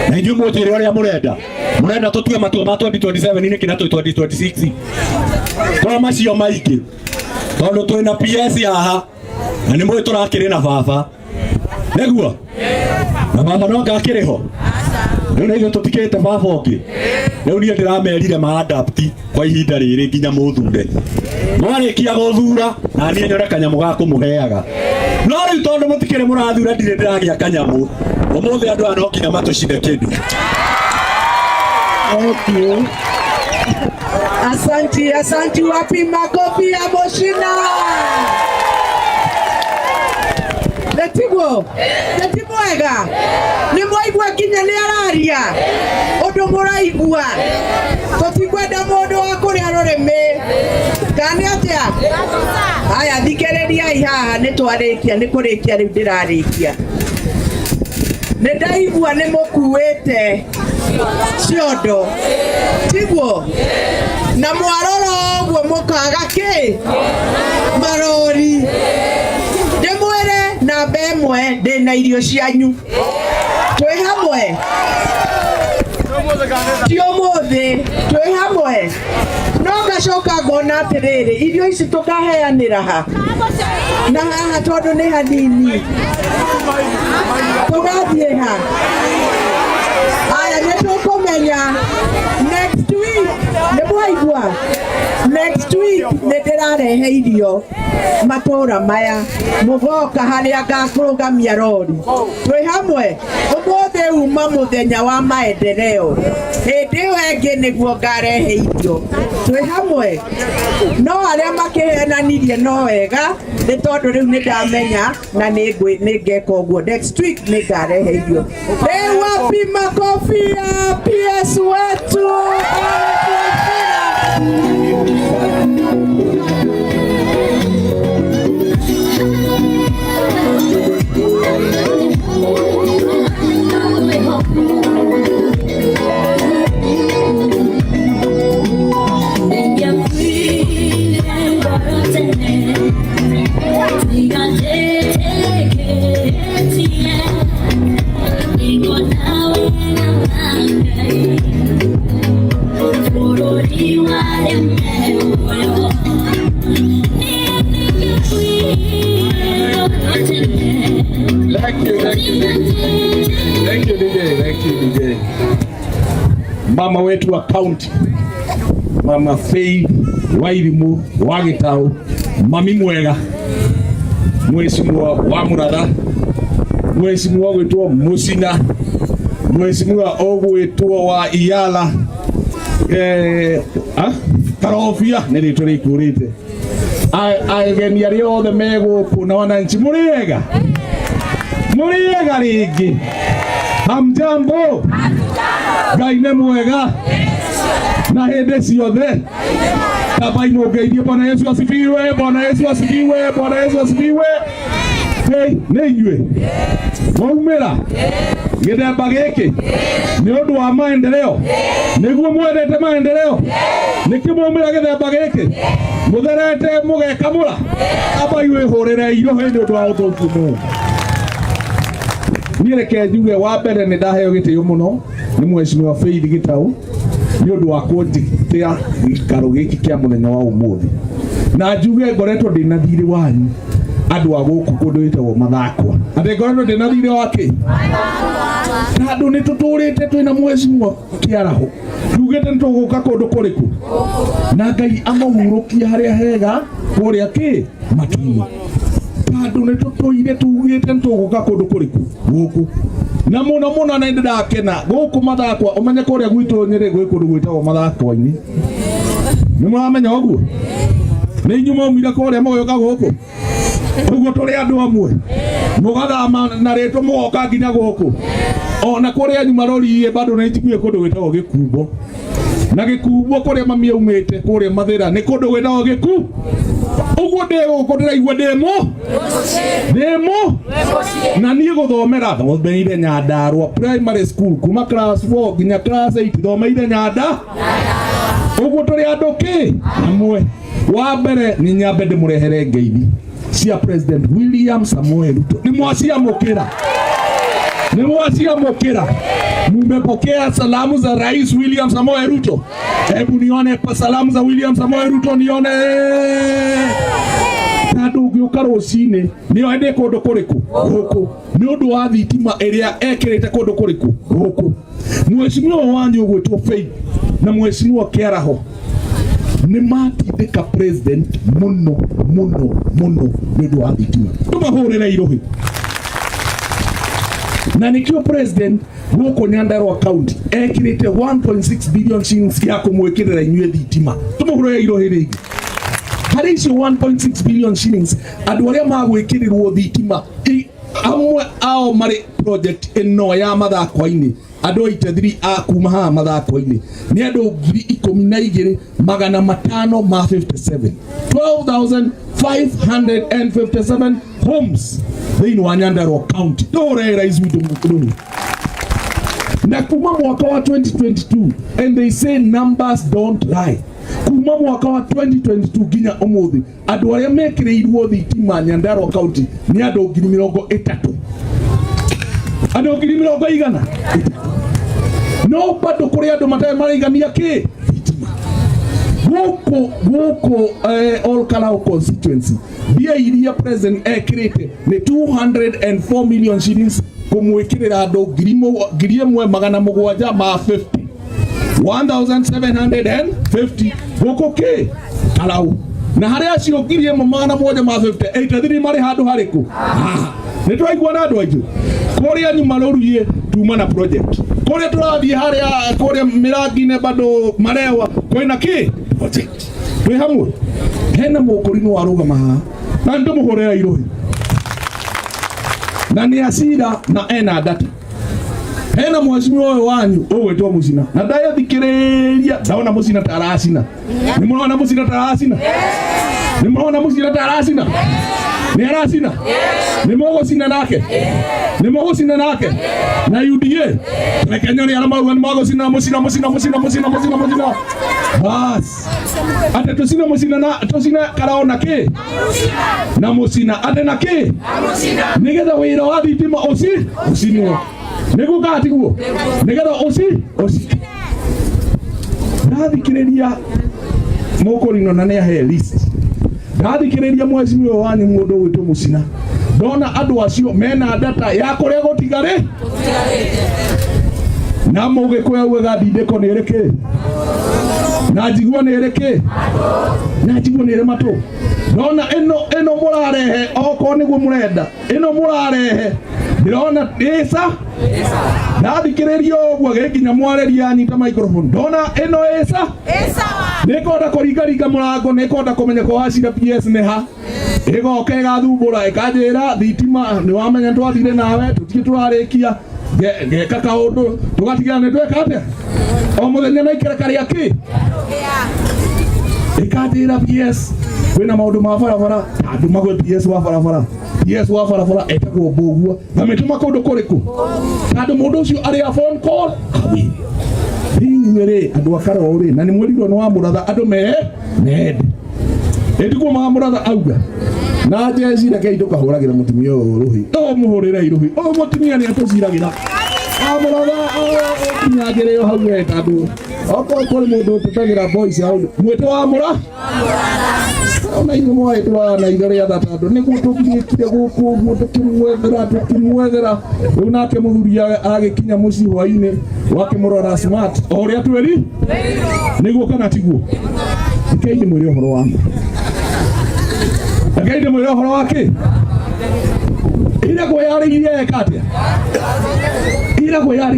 Na inyuĩ mũnjĩre ũrĩa mũrenda. Mũrenda tũtue matua ma 2027 nĩkĩ na twĩ 2026? Kwa macio maingĩ, tondũ twĩna PS haha na nĩ mũĩ tũrakĩrĩ na baba, nĩguo na baba no anga akĩrĩ ho rĩu, na ithuĩ tũtikĩte baba ũngĩ. Rĩu niĩ ndĩramerire ma adapt kwa ihinda rĩrĩ nginya mũthure. Mwarĩkia gũthura, na niĩ nyone kanyamũ ga kũmũheaga. No rĩu tondũ mũtikĩrĩ mũrathura, ndirĩ ndĩragĩa kanyamũ. Ũmũthĩ andũ aya no nginya matũcine kĩndũ. Thank you. Asanti, asanti. Wapi makofi ya Moshina? Nĩtiguo? Nĩ mwega? Nĩ mwaigua nginya nĩ araria ũndũ mũraigua. Tũtikwenda mũndũ wa kũrĩa rũrĩmĩ. Kana nĩ atĩa? Haya, thikĩrĩriai haha, nĩ twarĩkia, nĩ kũrĩkia rĩu ndĩrarĩkia. Nĩ ndaigua nĩ mũkuĩte ciondo, tiguo? Na mwarora ũguo mũkaga kĩ marori. Ndĩmwĩre namba ĩmwe, ndĩna irio cianyu, twĩ hamwe, ti ũmũthĩ, twĩ hamwe. No ngacoka ngona atĩrĩrĩ, irio ici tũkaheanĩra ha na haha, tondũ nĩ hanini, tũgathiĩ ha? Aya, nĩ tũkũmenya next week. Nĩ mwaigua? Next week nĩ ndĩrarehe irio matũra maya, mũgoka harĩa ngakũrũgamia rori. Twĩ hamwe. Ũmũthĩ uma mũthenya wa maendeleo, hĩndĩ ĩyo ĩngĩ nĩguo ngarehe irio. Twĩ hamwe. No arĩa makĩhenanirie, no wega, nĩ tondũ rĩu nĩ ndamenya na nĩ ngeka ũguo. Next week nĩ ngarehe irio. Rĩu wapi makofi ya PS wetu? Thank you, thank you, thank you DJ, thank you DJ. Mama wetu wa county, Mama Faith Wairimu wa Gitau, mami mwega, mheshimiwa wa Muratha, mheshimiwa gwitwo Musina, mheshimiwa ũgwĩtwo wa Iyala, Karobia nĩ rĩtwa rĩkũrĩte. Ageni arĩa othe me gũkũ na wananchi, mũrĩ ega? Mũrĩ ega rĩngĩ? Hamjambo. Ngai nĩ mwega na hĩndĩ ciothe. Tambai mũngeithie. Bwana Yesu asifiwe! Bwana Yesu asifiwe! Bwana Yesu asifiwe! Hey, nĩ inyuĩ mwaumĩra gĩthemba gĩkĩ nĩ ũndũ wa maendeleo, nĩguo mwendete maendeleo, nĩkĩ mwaumĩra gĩthemba gĩkĩ mũtherete mũgekamũra? Ambai wĩhũrĩre irohe nĩ ũndũ wa ũndũ ũcio mũno. Niĩ reke njuge, wa mbere nĩ ndaheo gĩtĩo mũno nĩ mheshimiwa Faith Gĩtaũ nĩ ũndũ wa kũnjĩtĩa gĩikaro gĩkĩ kĩa mũthenya wa ũmũthĩ, na njuge ngoretwo ndĩ na thirĩ wanyu andũ a gũkũ kũndũ gĩtagwo Mathakwa, atĩ ngoretwo ndĩ na thirĩ wa kĩ, tondũ nĩ tũtũrĩte twĩna mheshimiwa kĩaraho tugĩte nĩ tũgũka kũndũ kũrĩkũ, na Ngai amũhurũkie harĩa hega kũrĩa kĩ matu-inĩ, tondũ nĩ tũtũire tugĩte nĩ tũgũka kũndũ kũrĩkũ gũkũ, na mũno mũno nĩ ndĩrakena gũkũ Mathakwa. Ũmenye kũrĩa gwitũ Nyĩrĩ gwĩ kũndũ gwĩtagwo Mathakwa-inĩ. Nĩ mũramenya ũguo? Nĩ inyuĩ mwaumire kũrĩa mũgĩũka gũkũ, ũguo tũrĩ andũ amwe, mũgathama na rĩtwa mũgoka nginya gũkũ. Ona kũrĩa nyuma rũriĩ bado nĩ njiguire kũndũ gwĩtagwo Gĩkumbo, na Gĩkumbo kũrĩa mami aumĩte kũrĩa Mathĩra nĩ kũndũ gwĩtagwo Gĩku. Ũguo ndĩ gũkũ ndĩraigua ndĩ mũ na niĩ gũthomera thomeire Nyandarua Primary School kuma class 4 nginya class 8, thomeire Nyanda. Ũguo tũrĩ andũ kĩ amwe. Wa mbere nĩ nyambe ndĩmũrehere ngeithi cia President William Samoei Ruto. Nĩ mwaciamũkĩra? Nĩ mwaciamũkĩra? Mumepokea salamu za Rais William Samoei Ruto? Hebu nione pa salamu za William Samoei Ruto nione. Tondũ ũngĩũka rũcinĩ nĩo ndĩ kũndũ kũrĩkũ gũkũ nĩ ũndũ wa thitima ĩrĩa ekĩrĩte kũndũ kũrĩkũ gũkũ. Mheshimiwa wanyu ũgwĩtwo Faith na Mheshimiwa Kĩaraho nĩ matindĩka president mũno mũno mũno nĩ ũndũ wa thitima. Tũmahũrĩre irũhi. Na nikio president gũkũ Nyandarua County ekĩrĩte 1.6 billion shillings ya kũmwĩkĩrĩra inyuĩ thitima. Tũmũhũrĩre irũhi rĩngĩ. Harĩ icio 1.6 billion shillings andũ arĩa magwĩkĩrĩrwo thitima amwe ao marĩ project ĩno ya mathako-inĩ andũ 83 a kuma haha mathako-inĩ nĩ andũ 12,557, 12,557 homes thĩinĩ wa Nyandarua County. Tũhũre rais witũ mũkũrũ na kuma mwaka wa 2022, and they say numbers don't lie, kuma mwaka wa 2022 nginya ũmũthĩ andũ arĩa mekĩrĩirwo thitima Nyandarua County nĩ andũ 30,000, andũ ngiri mĩrongo igana ĩtatũ. No bado kũrĩ andũ matarĩ maraigania kĩ thitima gũkũ gũkũ Ol Kalou constituency. Mbia iria president ekĩrĩte nĩ 204 million shillings kũmwĩkĩrĩra andũ 1750, 1750 gũkũ kĩ Kalau. Na harĩ acio 1750, 83 marĩ handũ harĩkũ? Haha. Nĩ twaigua na andũ aitũ kũrĩa nyuma rũruiĩ tuma na project kũrĩa tũrathiĩ harĩa kũrĩa mĩrangi-inĩ bado marewa kwĩna kĩ project. Twĩ hamwe hena mũkũrinũ warũgama haha na nĩtũmũhũrĩra irũhi na nĩ acira na ena data. Hena mheshimiwa ũyũ wanyu ũgwĩtwo Mũcina na ndayathikĩrĩria ndona Mũcina ta aracina. Nĩ mũrona Mũcina ta aracina? Nĩ mũrona Mũcina ta aracina? Nĩ aracina? Nĩ mũgũcina nake? Nĩ mũgũcina nake na UDA? Reke nyone arĩa marauga nĩ magũcina Mũcina. Mũcina, Mũcina, Mũcina, Mũcina, Mũcina, bas ate tũcine Mũcina na tũcine Karao na kĩ na Mũcina ate na kĩ nĩgetha wĩra wa thitima ũci ũcinwo nĩguo kana tiguo nĩgetha ũci ũci. Ndathikĩrĩria mũkũrino na nĩ ahe list, ndathikĩrĩria mheshimiwa wanyu mũndũ ũgwĩtwo Mũcina, ndona andũ acio mena data ya kũrĩa gũtigarĩ na mũgĩkũyũ augaga ndindĩko nĩ ĩrĩ kĩ na njigua nĩ ĩrĩ kĩ na njigua nĩ ĩrĩ matũ. Ndona ĩno ĩno mũrarehe okorwo nĩguo mũrenda ĩno mũrarehe ndĩrona ĩca ndathikĩrĩria ũguo gĩkinya mwarĩria anyita microphone ndona ĩno ĩca nĩkwenda kũringaringa mũrango, nĩkwenda kũmenya kwa wacira PS nĩ ha ĩgoka ĩgathumbũra ĩkanjĩra thitima nĩ wamenya twathire nawe tũtirĩ tũrarĩkia. Ngeka kaũndũ tũgatigĩra nĩ tweka atĩa o mũthenya na ikereka rĩa kĩ ĩkanjĩra PS kwĩna maũndũ ma barabara andũ magwe PS wa barabara, PS wa barabara etagwo Mbũgua ngamĩtũma kũndũ kũrĩkũ tondũ mũndũ ũcio arĩ a phone call away. Inyuĩ rĩ andũ a Karoo rĩ na nĩ mwĩrirwo nĩ wa mũratha andũ me mende ĩtiguo mamũratha auga na njeci rekei tũkahũragĩra mũtumia ũyũ rũhi tũmũhũrĩre irũhi ũyũ mũtumia nĩ atũciragĩra amũratha kinyangĩrĩ o hau we tondũ okorwo kũrĩ mũndũ ũtetagĩra boys hau mwĩtĩ wa mũra ona inyuĩ mwarĩ tũrara na ithe rĩa tha tondũ nĩguo tũgiĩkire gũkũ ũguo tũkĩmwethera tũkĩmwethera rĩu nake mũthuri agĩkinya mũciĩ hwainĩ wakĩmũrora smart o ũrĩa twĩri nĩguo kana tiguo. Rekei ndĩmwĩre ũhoro wa ma, rekei ndĩmwĩre ũhoro wa kĩ ira kwĩyarĩirie eka atĩa ira kwĩyarĩirie.